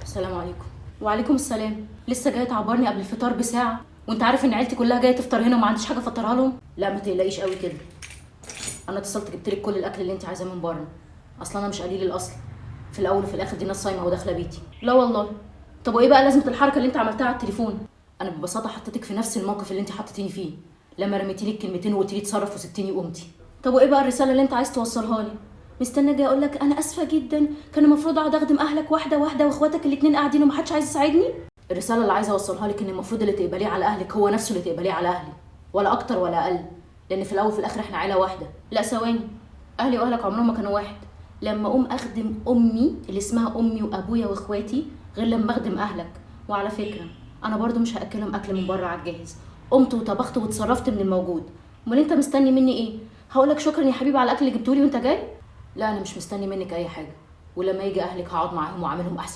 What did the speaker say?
السلام عليكم. وعليكم السلام. لسه جاي تعبرني قبل الفطار بساعة وانت عارف ان عيلتي كلها جاية تفطر هنا وما عنديش حاجة افطرها لهم؟ لا ما تقلقيش قوي كده، انا اتصلت جبت لك كل الاكل اللي انت عايزاه من بره، اصلا انا مش قليل الاصل، في الاول وفي الاخر دي ناس صايمه وداخله بيتي. لا والله. طب وايه بقى لازمه الحركة اللي انت عملتها على التليفون؟ انا ببساطة حطيتك في نفس الموقف اللي انت حطيتيني فيه لما رميتي لي الكلمتين وقلتي لي اتصرف وسبتيني وقمتي. طب وايه بقى الرسالة اللي انت عايز توصلها لي؟ مستنيه اجي اقول لك انا اسفه جدا، كان المفروض اقعد اخدم اهلك واحدة واحدة واخواتك الاتنين قاعدين ومحدش عايز يساعدني. الرسالة اللي عايزه اوصلها لك ان المفروض اللي تقبليه على اهلك هو نفسه اللي تقبليه على اهلي، ولا اكتر ولا اقل، لان في الاول وفي الاخر احنا عيله واحدة. لا ثواني، اهلي واهلك عمرهم ما كانوا واحد. لما اقوم اخدم امي اللي اسمها امي وابويا واخواتي غير لما اخدم اهلك. وعلى فكرة انا برضو مش هاكلهم اكل من بره على الجاهز، قمت وطبخت وتصرفت من الموجود. امال انت مستني مني ايه؟ هقولك شكرا يا حبيبي على الاكل اللي جبتولي وانت جاي؟ لا انا مش مستني منك اي حاجة، ولما يجي اهلك هقعد معاهم واعملهم احسن.